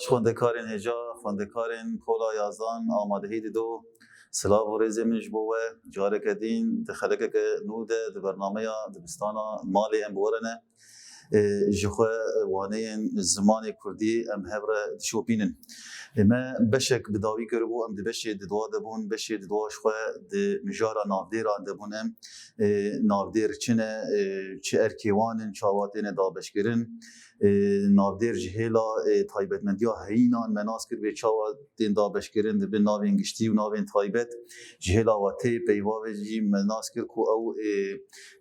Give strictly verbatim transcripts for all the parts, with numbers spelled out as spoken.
Xwendekarên hêja, xwendekarên pola yazdan, amadehî dido. Silav û rêzê min ji bo we. Careke din di xelekeke nû de di bernameya dibistana malê em bi we re ne. Ê, ji xwe waneyên zimanê kurdî em hev re dişopînin. Ê, me beşek bi dawî kiribû, em di beşê di dua de bûn, beşê di dua ji xwe di mijara navdêran de bûn em. Ê, navdêr çi ne, ê, çi erkê wan in, çawa têne dabeşkirin. Ê, navdêr ji hêla, ê, taybetmendiya heyînan me nas kir bê çawa tên dabeşkirin di bin navên giştî û navên taybet. Ji hêla wateyê peyva ve jî me nas kir ku ew, ê,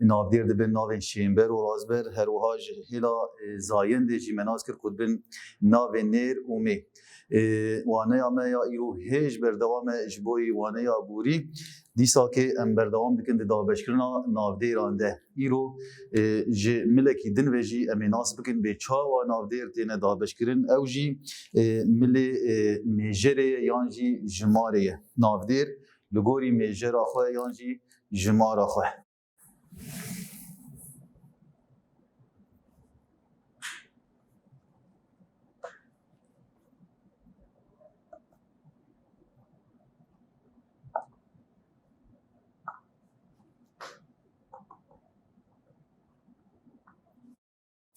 navdêr di bin navên şênber û razber, her wiha ji hêla, ê, zayendê jî me nas kir ku di bin navên nêr û mê. Ê, waneya me ya îro hêj berdewam e ji bo waneya borî. Dîsakê em berdewam dikin di dabeşkirina navdêran de. Îro, ê, ji milekî din ve jî em ê nas bikin bê çawa navdêr têne dabeşkirin. Ew jî, ê, milê, ê, mêjerê ye yan jî jimarê ye. Navdêr li gorî mêjera xwe yan jî jimara xwe.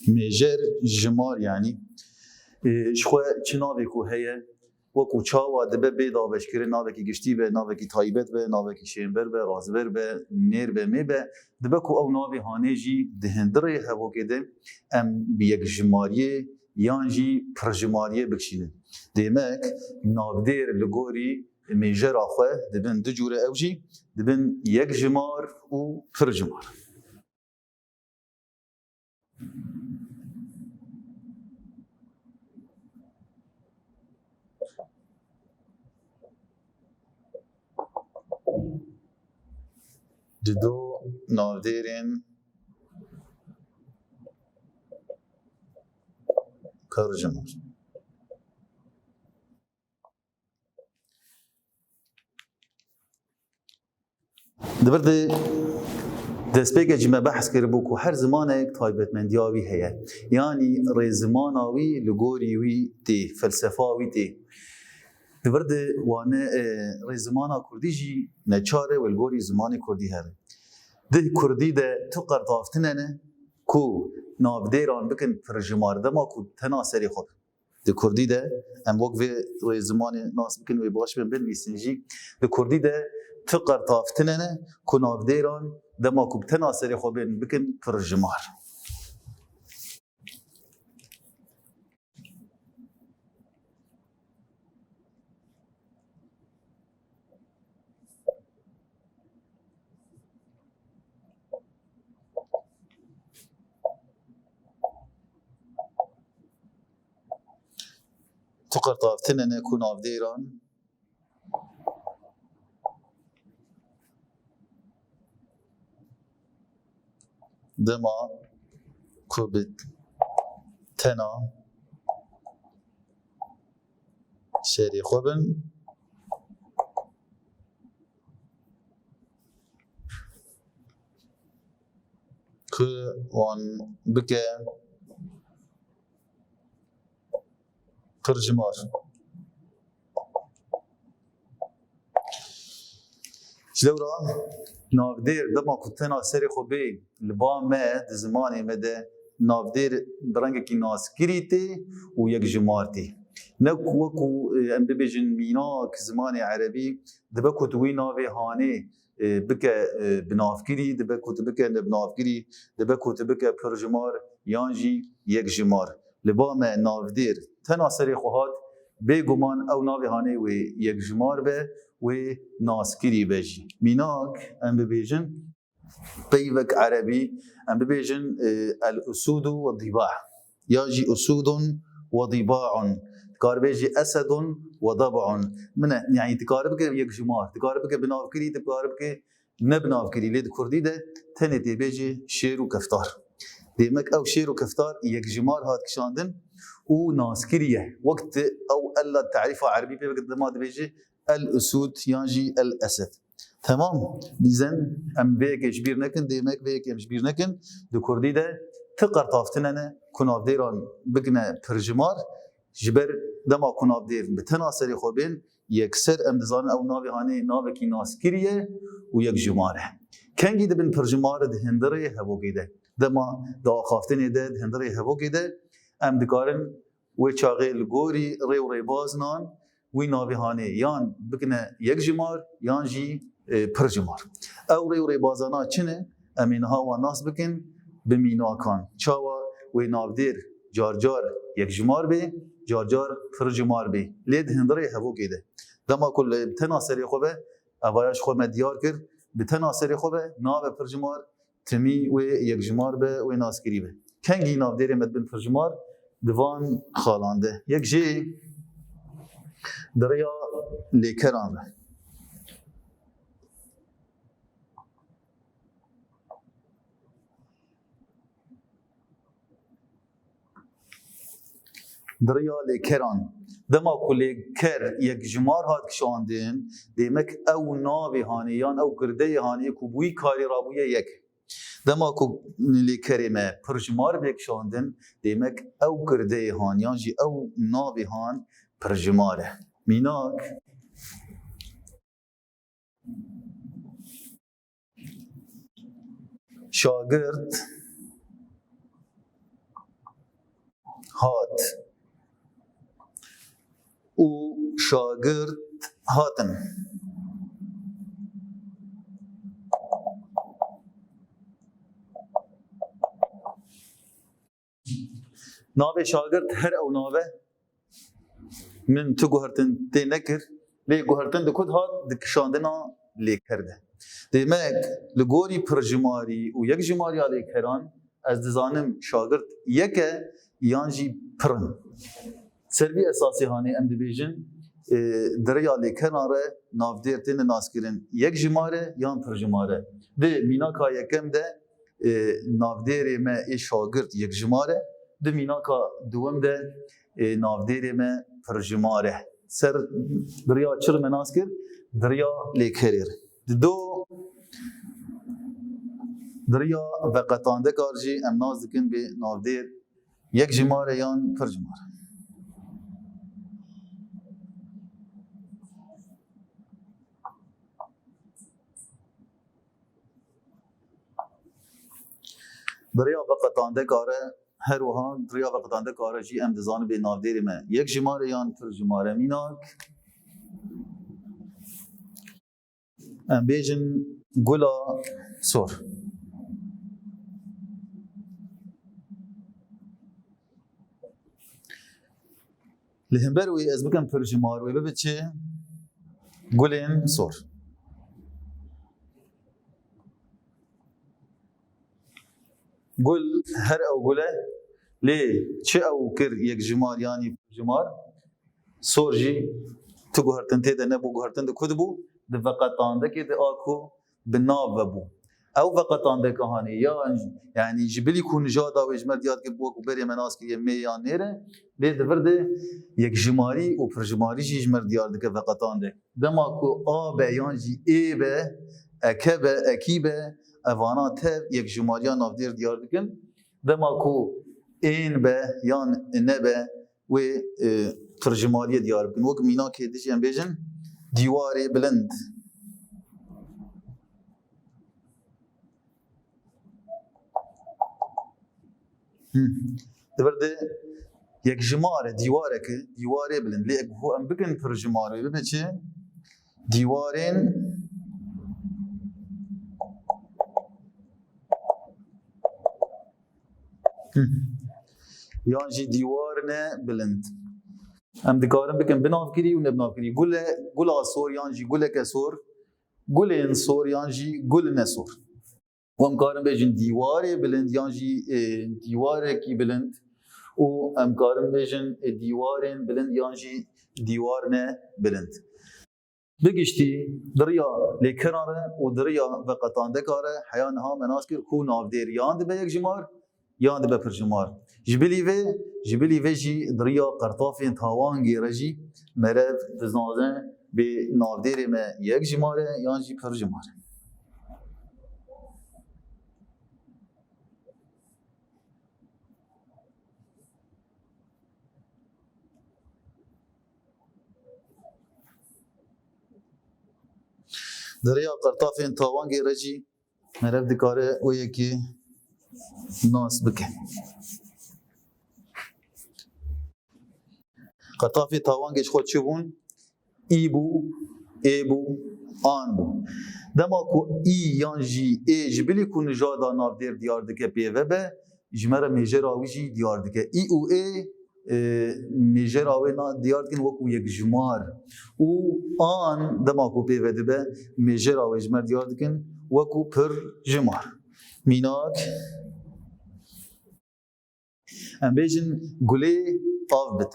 Mêjer, jimar, yanî, ê, ji xwe çi navê ku heye, wekû çawa dibe bê dabeşkirin, navekî giştî be, navekî taybet be, navekî şênber be, razber be, nêr be, mê be, dibe ku ew navê hanê jî di hundirê hevokê de em bi yekjimariyê yan jî pirjimariyê bikişînin. Demek navdêr li gorî mêjera xwe dibin du cûre, ew jî dibin yekjimar û pirjimar. Dido navdêrên pirjimar. Di vir de destpêkê jî me behs kiribû ku her zimanek taybetmendiya wî heye. Yanî rêzimana wî li gorî wî tê, felsefa wî tê. Di vir de wane, e, rêzimana kurdî jî neçar e wê li gorî zimanê kurdî here. Di kurdî de tu qertav tune ne ku navdêran bikin pirjimar dema ku tena serê xwe bin. Di kurdî de em wek vê, wê zimanê nas bikin, wê baş bên binivîsin jî. Di kurdî de tu qertav tune ne ku navdêran dema ku bi tena serê xwe bên bikin pirjimar. Tu qertav tune ne ku navdêran dema ku bi tena serê xwe bin, ku wan bike pirjimar. Ji lewra navdêr dema ku tena serê xwe bê, li ba me di zimanê me de navdêr bi rengekî naskirî tê û yekjimar tê. Ne ku wekû, e, em bibêjin mînak zimanê erebî, dibe ku tu wî navê hanê, e, bike, e, binavkirî, dibe ku tu bike nebinavkirî, dibe ku tu bike pirjimar yan jî yekjimar. Li ba me navdêr tena serê xwe hat, bêguman ew navê hanê wê yekjimar be, wê naskirî be jî. Mînak, em bibêjin, peyvek erebî, em bibêjin, e, el-usûdu we dîba. Ya jî usûdun we dîbaun. Dikaribê jî esedun we dabun. Min e, yanî dikaribike yekjimar, dikaribike binavkirî, dikaribike nebinavkirî. Lê di kurdî de tenê tê bêjê şêr û keftar. Demek ew şêr û keftar yekjimar hat kişandin û naskirî ye. Wek tu ew ella tarîfa erebî pê bike, dema dibêjê el-usûd yan jî el-esed. Temam. Dîzen em vê yekê ji bîr nekin, demek vê yekê em ji bîr nekin. Di kurdî de ti qertav tune ne ku navdêran bikine pirjimar, Ji ber dema ku navdêr bi tena serê xwe bên, yekser em dizanin ew navê hanê navekî naskirî ye û yekjimar e. Kengî dibin pirjimar? Di hindirê hevokê de. Dema di axaftinê de, di hindirê hevokê de em dikarin wê çaxê li gorî rê û rêbazinan wî navê hanê yan bikine yekjimar yan jî, e, pirjimar. Ew rê û rêbazana çi ne? Em ê niha wan nas bikin bi mînakan. Çawa wê navdêr car car yekjimar bê, car car pirjimar bê. Lê di hindirê hevokê de. Dema ku li tena serê xwe be, evaya ji xwe me diyar kir, bi tena serê xwe be, nabe pirjimar, timî wê yekjimar be, wê naskirî be. Kengî navdêrê me dibin pirjimar? Di van xalan de. Yek jê di rêya lêkeran re. Di rêya lêkeran. Dema ku lêker yekjimar hat kişandin, demek ew navê hanê yan ew girdeyê hanê ku bi wî karî rabûye yek. Dema ku lêkerê me pirjimar bê kişandin, demek ew girdeyê han yan jî ew navê han pirjimar e. Mînak. Şagirt hat û şagirt hatin. Navê şagirt her ew nave. Min tu guhertin tê nekir, lê guhertin di ku de hat? Di kişandina lêker de. Demek li gorî pirjimarî û yekjimariya lêkeran ez dizanim şagirt yek e yan jî pir in. Ser vî esasê hanê em dibêjin, e, di rêya lêkeran re navdêr têne naskirin yekjimar e yan pirjimar e. Di mînaka yekem de e, navdêrê me ê şagirt yekjimar e, di mînaka duwem de, e, navdêrê me pirjimar e. Ser bi riya çi re me nas kir? Bi riya lêkerê re. Di do, bi riya veqetandekar jî em nas dikin bê navdêr yekjimar e yan pirjimar e. Bi rêya veqetandekar e, her wiha bi rêya veqetandekar e jî em dizanin bê navdêrê me yekjimar e yan pirjimar e. Mînak, em bêjin gula sor. Li hember wê ez bikim pirjimar, wê bibe çi? Gulên sor. Gul her ew gul e, lê çi ew kir yekjimar yanî pirjimar? Sor jî tu guhertin tê de nebû, guhertin di ku de bû? Di veqetandekê de a ku bi nav ve bû. Ew veqetandeka hanê ya, yanî ji bilî ku nijada wê ji me diyar dike, wek berê me nas kiriye mê yan nêr e, lê di vir de yekjimarî û pirjimarî jî ji me diyar dike veqetandek. Dema ku a be yan jî ê be, eke be, ekî be, evana tev yekjimariya navdêr diyar dikin. Dema ku ên be yan nebe, wê, e, pirjimariyê diyar bikin. Wek mînakê dijî em bêjin dîwarê bilind. Hmm. Di vir de yekjimar e, dîwarek e, dîwarê bilind. Lê ku em bikin pirjimar, wê bibe çi? Dîwarên Hı. Yan jî dîwarine bilind. Em dikarin bikin binavkirî û nebinavkirî. Gule, gula sor yan jî guleke sor. Gulên sor yan jî guline sor. Û em karin bêjin dîwarê bilind yan jî, e, dîwarekî bilind. Û em karin bêjin, e, dîwarên bilind yan jî dîwarine bilind. Bi giştî di riya lêkeran re û di riya veqetandeka re heya niha me nas kir ku navdêr yan dibe yekjimar, yan dibe pirjimar. Ji bilî vê, ji bilî vê jî di riya qertafên tawangê re jî merev dizane bê navdêrê me yekjimar e yan jî pirjimar e. Di rêya qertafên tawangê re jî meriv dikare wê yekê nas bike. Qertafê tawangê ji xwe çi bûn? Î bû, ê bû, an bû. Dema ku î yan jî ê ji bilî ku nijada navdêr diyar dike pê ve be, ji me re mêjera wî jî diyar dike. Î û ê, e, mêjera wê na diyar dikin wekû yekjimar. Û an dema ku pê ve dibe, mêjera wê ji me re diyar dikin wekû pirjimar. Mînak, em bêjin gulê av bit.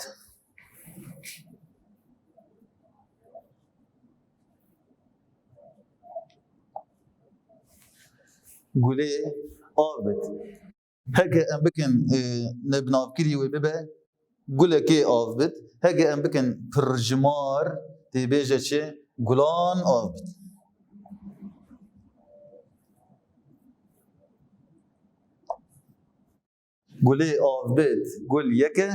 Gulê av bit. Heke em bikin, e, nebnavkirî wê bibe, gulekê av bit. Heke em bikin pirjimar, tê bêje çi? Gulan av bit. Gulê av bit, gul yek e.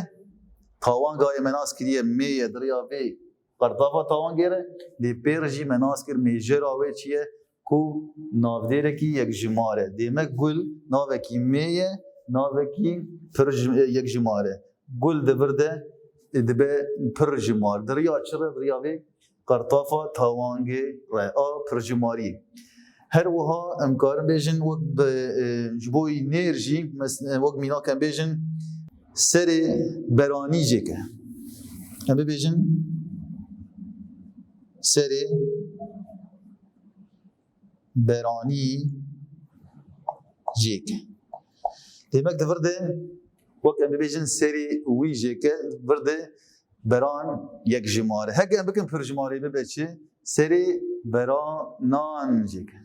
Tawanga yê me nas kiriye mê ye, di riya vê qertafa tawangê re, lê pê re jî me nas kir mêjera wê çi ye, ku navdêrekî yekjimar e. Dêmek gul navekî mê ye, navekî pir ji-, yekjimar e. Gul di vir de dibe pirjimar. Di riya çi re? Di riya vê qertafa tawangê re a pirjimariyê. Her wiha em karin bêjin wek bi, e, ji bo nêr jî, mes-, e, wek mînak em bêjin serê beranî jêke. Em bibêjin serê beranî jêke. Demek di vir de wek em bibêjin serê wî jêke, vir de beran yekjimar e. Heke em bikin pirjimarê bibe çi? Serê beranan jêke.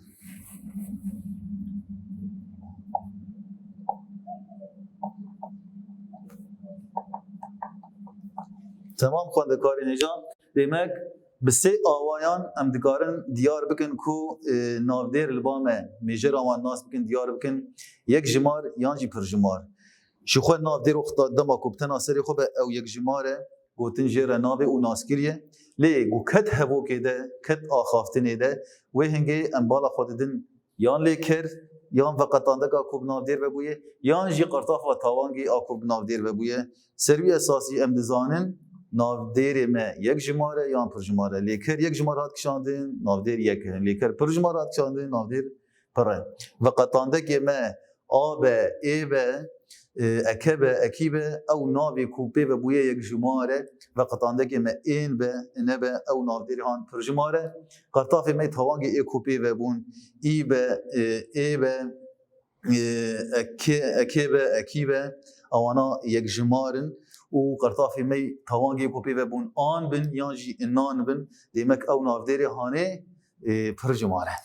Temam xwendekarên hêja. Demek bi sê awayan em dikarin diyar bikin ku, e, navdêr li ba me, mêjera wan nas bikin, diyar bikin, yekjimar yan jî pirjimar. Ji xwe navdêr wexta dema ku bi tena serê xwe be ew yekjimar e, gotin jê re navê û naskirî ye. Lê ku ket hevokê de, ket axaftinê de, wê hingê em bala xwe didin yan lêker, yan veqetandeka ku bi navdêr vebûye, yan jî qertafa tawangê a ku bi navdêr vebûye. Ser wî esasî em dizanin navdêrê me yekjimar e yan pirjimar e. Lêker yekjimar hat kişandin, navdêr yek e. Lêker pirjimar hat kişandin, navdêr pir e. Veqetandekê me a be, ê be, e, eke be, ekî be, ew navê ku pê ve bûye yekjimar e. Veqetandekê me ên be, ine be, ew navdêrê han pirjimar e. Qertafê me tawangê ê ku pê ve bûn, î be, e, ê be, e, eke, eke be, ekî be, ewana yekjimar in û qertafê me tawangê ku pê ve bûn an bin yan jî inan bin, demek ew navdêrê hanê, e, pirjimar e.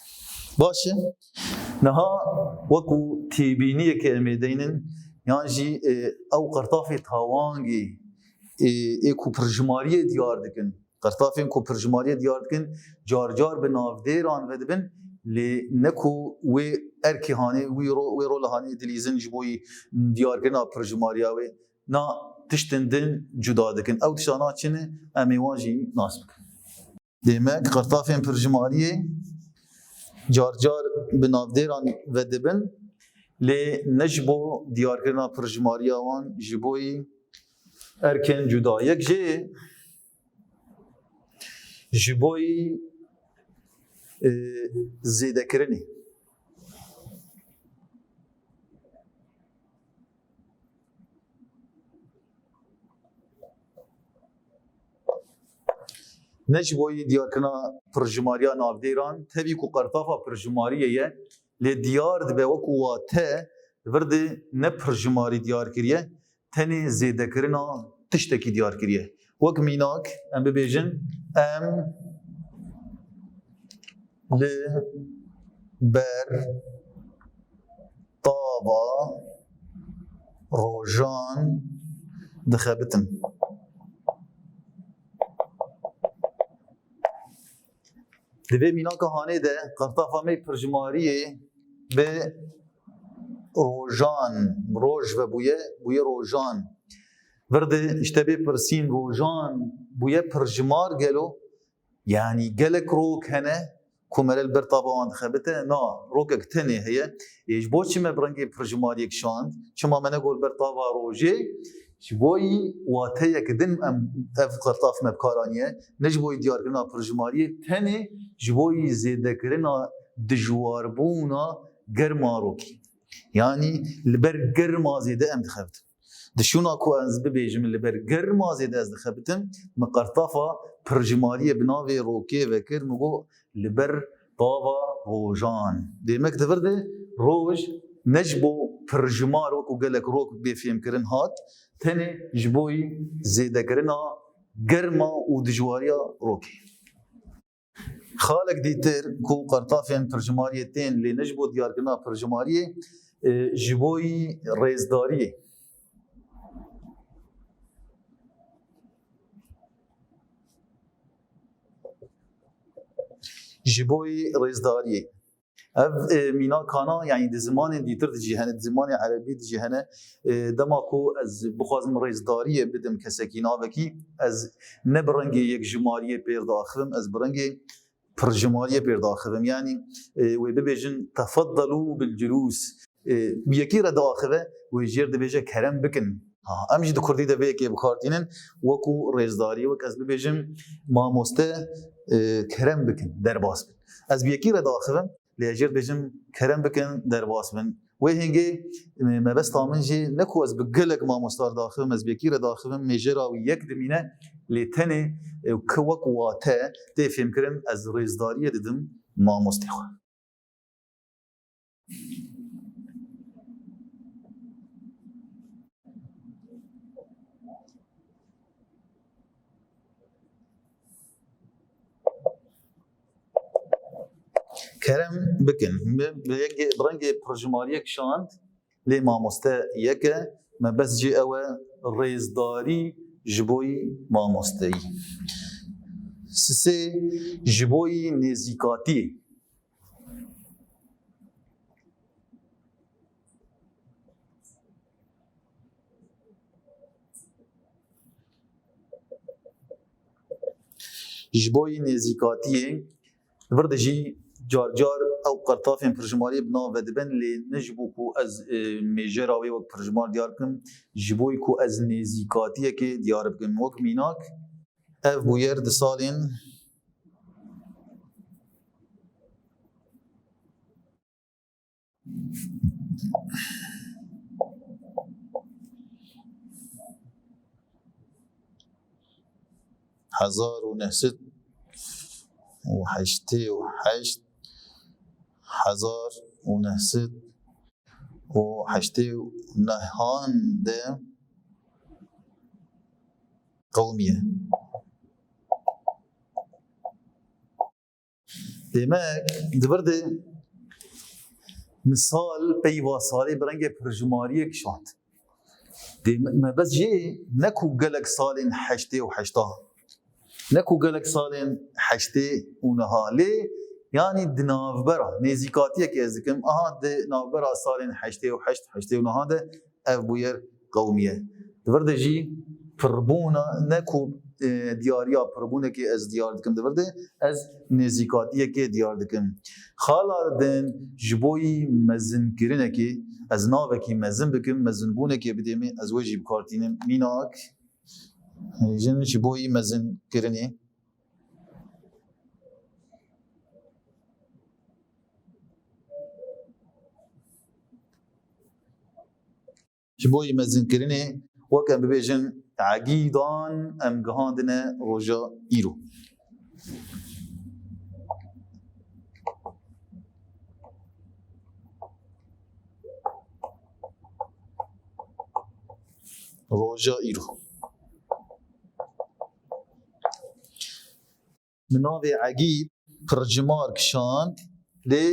Baş e. Niha wekû têbîniyeke em ê deynin, yan jî, e, ew qertafê tawangê, e, ê ku pirjimariyê diyar dikin, qertafên ku pirjimariyê diyar dikin, car car bi navdêran vedibin, lê ne ku wê erkê hanê, wî ro-, wê rola hanê dilîzin ji bo yî diyarkirina pirjimariya wê, na tiştin din cuda dikin. Ew tiştana çi ne? Em ê wan jî nas bikin. Demek, qertafên pirjimariyê car car bi navdêran vedibin, lê ne ji bo diyarkirina pirjimariya wan, ji bo yî erkên cuda. Yek jê ji bo yî, e, zêdekirinê. Ne ji bo yî diyarkirina pirjimariya navdêran, tevî ku qertafa pirjimariyê ye, lê diyar dibe wekû wate, vir de ne pirjimarî diyar kiriye, tenê zêdekirina tiştekî diyar kiriye. Wek mînak, em bibêjin, em li ber tava rojan dixebitin. Di vê mînaka hanê de qertafa me pirjimariyê bi rojan, roj vebûye, bûye rojan. Vir de ji te bê pirsîn, rojan bûye pirjimar gelo? Yanî gelek rok hene ku me re li ber tava wan dixebite, na, rokek tenê heye. Ê, ji bo çi me bi rengê pirjimariyê kişand? Çima me negot li ber tava rojê? Ji bo yî wateyek din em ev qertaf me bi kar aniye, ne ji bo yî diyarkirina pirjimariyê, tenê ji bo yî zêdekirina dijwarbûna germa rokê. Yanî li ber germa zêde em dixebitin. Di şûna ku ez bibêjim li ber germa zêde ez dixebitim, min qertafa pirjimariyê bi navê rokê vekir, min got li ber tava rojan. Demek di vir de roj ne ji bo pirjimar wekû gelek rok bê fêmkirin hat, tenê ji bo yî zêdekirina germa û dijwariya rokê. Xalek dîtir ku qertafên pirjimariyê tên lê ne ji bo diyarkirina pirjimariyê, e, ji bo yî rêzdariyê. Ji bo yî rêzdariyê. Ev, e, mînakana, yanî di zimanên dîtir de jî hene, di zimanê erebî de jî hene. E, dema ku ez bixwazim rêzdariyê bidim kesekî navekî, ez ne bi rengê yekjimariyê pêr diaxivim, ez bi rengê pirjimariyê pêr diaxivim. Yanî, e, wê bibêjin, "Tefeddelû bil culûs." E, bi yekî re diaxive, wê jêr dibêje, "Kerem bikin." Ha, em jî di kurdî de vê yekê bi kar tînin, wekû rêzdarî, wek ez bibêjim, "Mamoste, e, kerem bikin, derbas bin." Ez bi yekî re diaxivim, lê ez jêr dibêjim, "Kerem bikin, derbas bin." Wê hingê, e, mebesta min jî ne ku ez bi gelek mamoste re diaxivim, ez bi yekî re diaxivim, mêjera wî yek dimîne, lê tenê, e, ki wek wate tê fêmkirin, ez rêzdariyê didim mamostê xwe. Kerem bikin. Bi, bi rengê, bi rengê pirjimariyê kişand, lê mamoste yek e, mebest jî ew e, rêzdarî ji bo yî mamosteyî. Sisê, ji bo yî nêzîkatiyê. Ji bo yî nêzîkatiyê, li vir de jî car car ew qertafên pirjimariyê bi nav ve dibin, lê ne ji bo ku ez, e, mêjera wê wek pirjimar diyar bikim, ji bo ku ez nêzîkatiyekê diyar bikim. Wek mînak, ev bûyer di salên hezar û neh sed û heştê û heşt, hezar û neh sed û heştê û nehan de qewimiye. Demek, di vir de min sal peyva salê bi rengê pirjimariyê kişand. Dê me, mebest jê ne ku gelek salên heştê û heşta, ne ku gelek salên heştê û neha, lê yanî di navbera, nêzîkatiyekê ez dikim, aha di navbera salên heştê û heşt, heştê û neha de ev bûyer qewimiye. Di vir de jî pirbûna, ne ku, e, diyariya pirbûnekê ez diyar dikim di vir de, ez nêzîkatiyekê diyar dikim. Xala din ji bo yî mezinkirinekê, ez navekî mezin bikim, mezinbûnekê bidêmê, ez wê jî bi kar tînim. Mînak, jin ji bo yî mezinkirinê. Ji bo yî mezinkirinê, wek em bibêjin, egîdan em gihandine roja îro. Roja îro. Min navê Egîd pircimar kişand, lê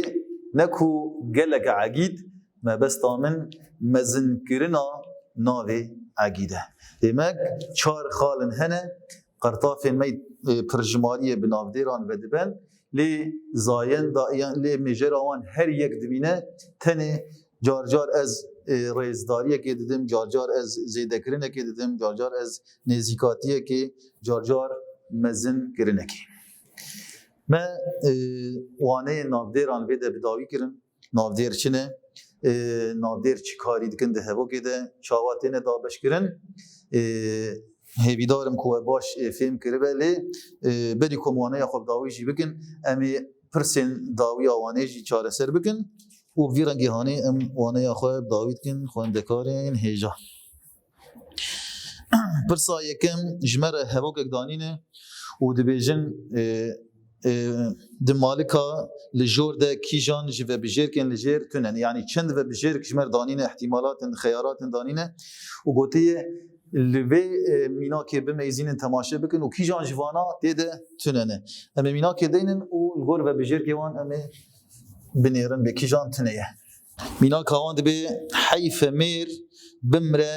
ne ku gelek Egîd, mebesta min mezinkirina navê Egîd e. Demek çar xalin hene, qertafên me, e, pirjimariyê bi navdêran vediben, lê zayenda, yan lê mêjera wan her yek dimîne, tenê car car ez, e, rêzdariyekê didim, car car ez zêdekirinekê didim, car car ez nêzîkatiyekê, car car mezinkirinekê. Me, e, waneyên navdêran vê de bi dawî kirin. Navdêr çi ne? E, navdêr çi karî dikin di hevokê de? Çawa têne dabeşkirin? E, hêvîdar im ku we baş, e, fêm kiribe, lê, e, berî ku em waneya xwe bi dawî jî bikin, em ê pirsên dawiya wanê jî çareser bikin û vî rengê hanê em waneya xwe bi dawî dikin, xwendekarên hêja. Pirsa yekem ji me re hevokek danîne û dibêjin, e, e, di malika li jor de kîjan ji vebijêrkên li jêr tune ne? Yanî çend vebijêrk ji me re danîne, ihtimalatên, xeyaratên danîne û gotiye, li vê, e, mînakê bimeyzînin, temaşe bikin û kîjan ji vana tê de tune ne. Em ê mînakê deynin û li gor vebijêrkê wan em ê binêrin bê kîjan tune ye. Mînaka wan dibê heyfe mêr bimre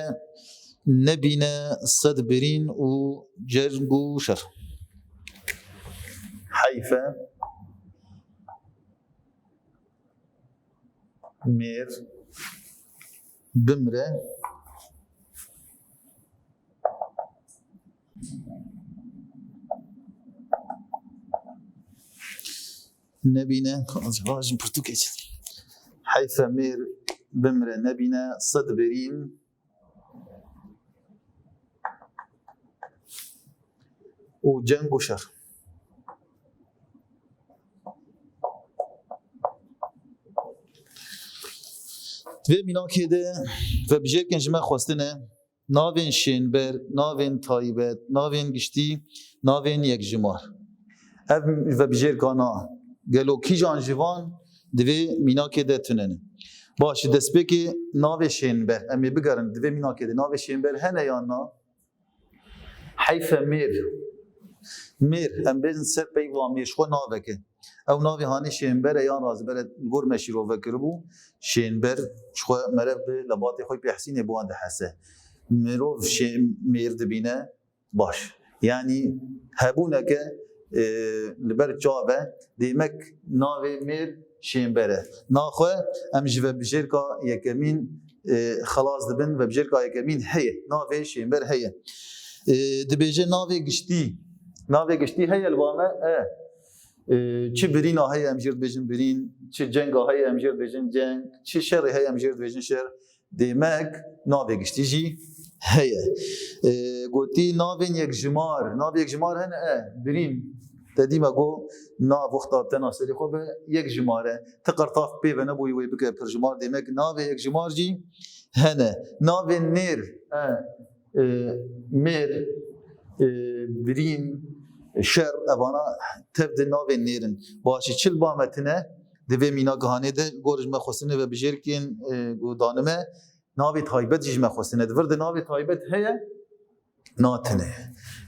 nebîne sed birîn û ceng û şer. Heyfe mêr bimre nebîne, acaba ji pirtûkê çi? Heyfe mêr bimre nebîne sed birîn û ceng û şer. Di vê mînakê de vebijêrkên ji me xwestine, navên şênber, navên taybet, navên giştî, navên yekjimar. Ev vebijêrkana gelo kîjan ji van di vê mînakê de tune ne? Baş, destpêkê navê şênber. Em ê bigerin di vê mînakê de navê şênber hene yan na? Heyfe mêr. Mêr, em bêjin ser peyva mêr, ji xwe navek e. Ew navê hanê şênber e yan razîber e, li gor me şîrove kiribû. Şênber ji xwe mere bi lebatê xwe pê Hesînê bi wan dihese. Mirov şê-, mêr dibîne, baş. Yanî hebûneke, e, li ber çav e, dêmek navê mêr şênber e. Naxwe em ji vebijêrka yekemîn, e, xelas dibin, vebijêrka yekemîn heye. Navê şênber heye. E, dibêje navê giştî. Navê giştî heye li ba me? E. E, çi birîna heye em jê dibêjin birîn, çi cenga heye em jê dibêjin ceng, çi şerê heye em jê dibêjin şer. Dêmek navê giştî jî heye. E, gotî navên yekjimar. Navê yekjimar hene? E, birîn. Te dî me got nav wexta te naserê xwe be yekjimar e. Ti qertaf pê ve nebûyî wê bike pirjimar, dêmek navê yekjimar jî hene. Navên nêr, e, e, mêr, e, birîn, şer, evana tev di navên nêr in. Başî çi li ba me tine? Di vê mîna gihanê de gor ji me xwestine vebijêrkên, e, ku danime, navê taybet jî ji me xwestine. Di vir de navê taybet heye? Na tine.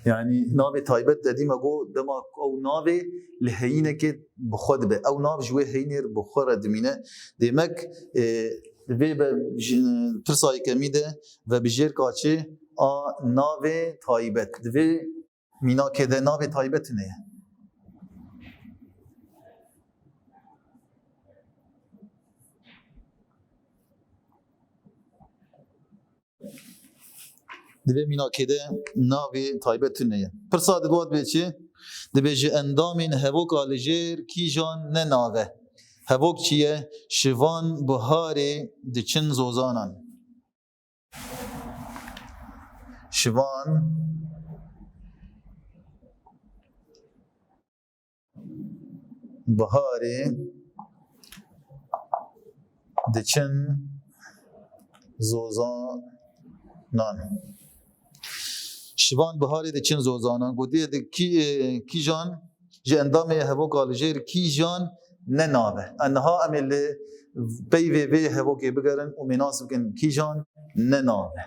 Yanî navê taybet te dî me got dema ew navê li heyînekê bi xwe dibe. Ew nav ji wê heyînê re bi xwe re dimîne. Dêmek, e, vê be ji, pirsa yekemî de vebijêrka çi? A navê taybet. Di vê mînakê de navê taybet tune ye. Di vê mînakê de navê taybet tune ye. Pirsa di bo dibê çi? Dibê ji endamên hevoka li jêr kîjan ne nav e? Hevok çi ye? Şivan biharê diçin zozanan. Şivan biharê diçin zozanan. Şivan biharê diçin zozanan. Gotiye di kî-, e, kîjan ji endamê hevoka li jêr kîjan ne nav e. Niha em ê li peyvê vê hevokê bigerin û mênas bikin kîjan ne nav e.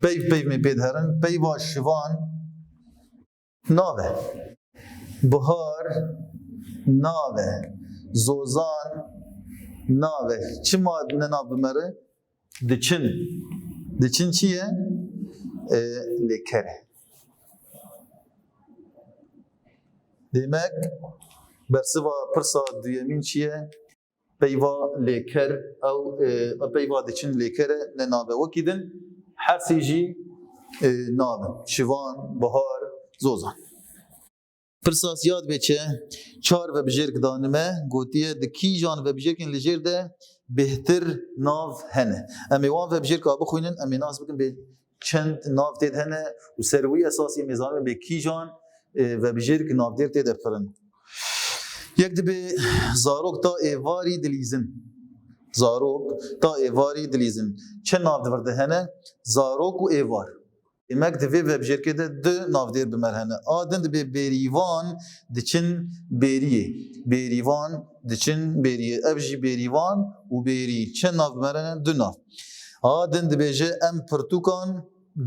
Peyv peyv me pê diherin. Peyva şivan nav e. Bihar nav e. Zozan nav e. Çima ne nav bi me re? Diçin. Diçin çi ye? E, lêker e. Demek bersiva pirsa duyemîn çi ye? Peyva lêker, ew, e, peyva diçin lêker e, ne nav e. Wekî din hersî jî, e, nav in. Şivan, bihar, zozan. Pirsa siya dibê çi? Çar vebijêrk dane me, gotiye di kîjan vebijêrkên li jêr de bêhtir nav hene. Em ê wan vebijêrka bixwînin, em ê nas bikin bê çend nav tê de hene û ser wî esasî em ê zanibin bê kîjan, e, vebijêrk navdêr tê de pirin. Yek dibê zarok ta êvarî dilîzin. Zarok ta êvarî dilîzin. Çend nav di vir de hene? Zarok û êvar. Demek di vê vebjêrkê de du navdêr bi me re hene. A din dibê bêrîvan diçin bêriyê. Bêrîvan diçin bêriyê. Ev jî bêrîvan û bêrî. Çend nav bi me re hene? Du nav. A din dibêje em pirtûkan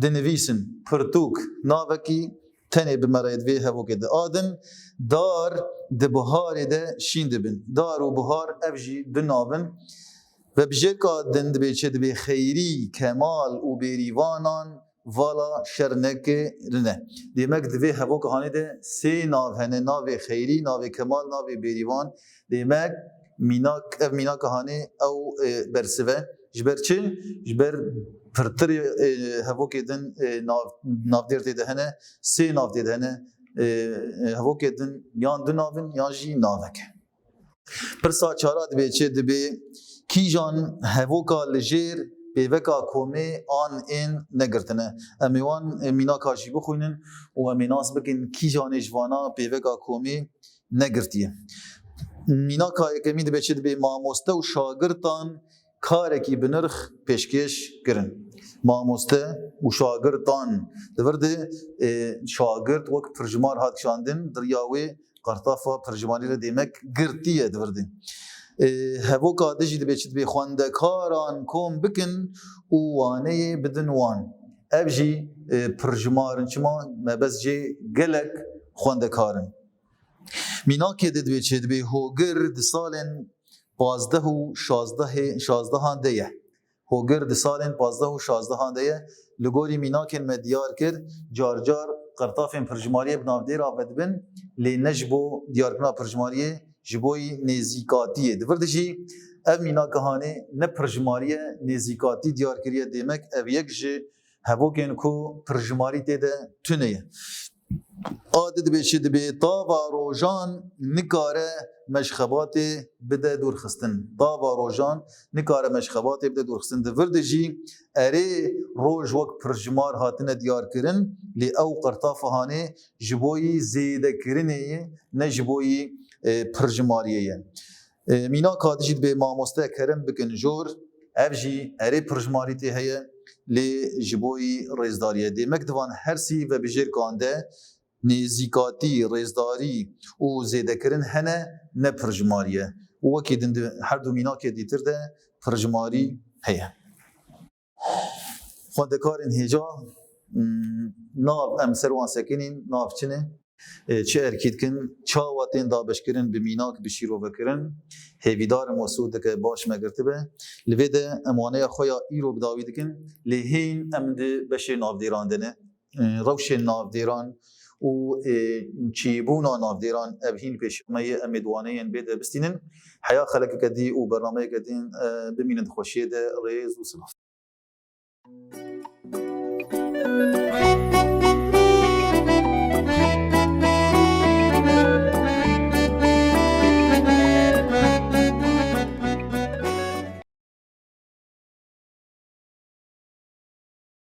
dinivîsin. Pirtûk navekî tenê bi me re yê di vê hevokê de. A din dar di biharê de şîn dibin. Dar û bihar ev jî du nav in. Vebjêrka din dibê çi? Dibê xeyrî, kemal û bêrîvanan vala şer nekirine. Demek di vê hevoka hanê de sê nav hene, navê xeyrî, navê kemal, navê bêrîvan. Demek mînak, ev mînaka hanê ew, e, bersiv e. Ji ber çi? Ji ber pirtir, e, hevokê din, e, nav, navdêr tê de hene, sê nav tê de hene, e, e, hevokê din yan du nav in yan jî navek e. Pirsa çara dibê çi? Dibê kîjan hevoka li jêr pêveka komê an ên negirtine? Em ê wan, e, mînaka jî bixwînin û em ê nas bikin kîjanê ji vana pêveka komê negirtiye. Mînaka yekemîn dibê çi? Dibê mamoste û şagirtan karekî bi nirx pêşkêş kirin. Mamoste û şagirtan di vir de, e, şagirt wek pirjimar hat kişandin, di riya wê qertafa pirjimarî re demek girtiye di vir de. E, hevoka din jî dibê çi? Dibê xwendekaran kom bikin û waneyê bidin wan. Ev jî, e, pirjimar in. Çima? Mebest jê gelek xwendekar in. Mînakê de dibê çi? Dibê hogir di salên pazdeh û şazdehê, şazdehan de ye. Hogir di salên pazdeh û şazdehan de ye. Li gorî mînakên me diyar kir, car car qertafên pirjimariyê bi navdêra vedibin, lê ne ji bo diyarkirina pirjimariyê, ji bo yî nêzîkatiyê. Di vir de jî ev mînaka hanê ne pirjimarî ye, nêzîkatî diyar kiriye. Demek ev yek ji hevokên ku pirjimarî tê de tune ye. A di dibê çi? Dibê tava rojan nikare me ji xebatê bide dûrxistin. Tava rojan nikare me ji xebatê bide dûrxistin. Di vir de jî erê roj wek pirjimar hatine diyarkirin, lê ew qertafa hanê ji bo yî zêdekirinê ye, ne ji bo yî, e, pirjimariyê ye. E, mînaka din jî dibê mamoste kerem bikin jor, ev jî erê pirjimarî tê heye, lê ji bo yî rêzdarî ye. Demek di van her sî vebijêrkan de nêzîkatî, rêzdarî û zêdekirin hene, ne pirjimarî ye. Û wekî din di her du mînakê dîtir de pirjimarî heye. Xwendekarên hêja, mm, nav em ser wan sekinîn, nav çi ne? E, çi erkî dikin, çawa tên dabeşkirin, bi mînak, bi şîrove kirin? Hêvîdar im we sûdeke baş me girtibe. Li vê de em waneya xwe ya îro bi dawî dikin, lê hîn em di beşê navdêran de ne. E, rewşên navdêran û, e, çêbûna navdêran ev hîn pêşiya me ye, em ê di waneyên bê de bistînin. Heya xelekeke dî û bernameyeke din, e, bimînin di xweşiyê de, rêz û silav.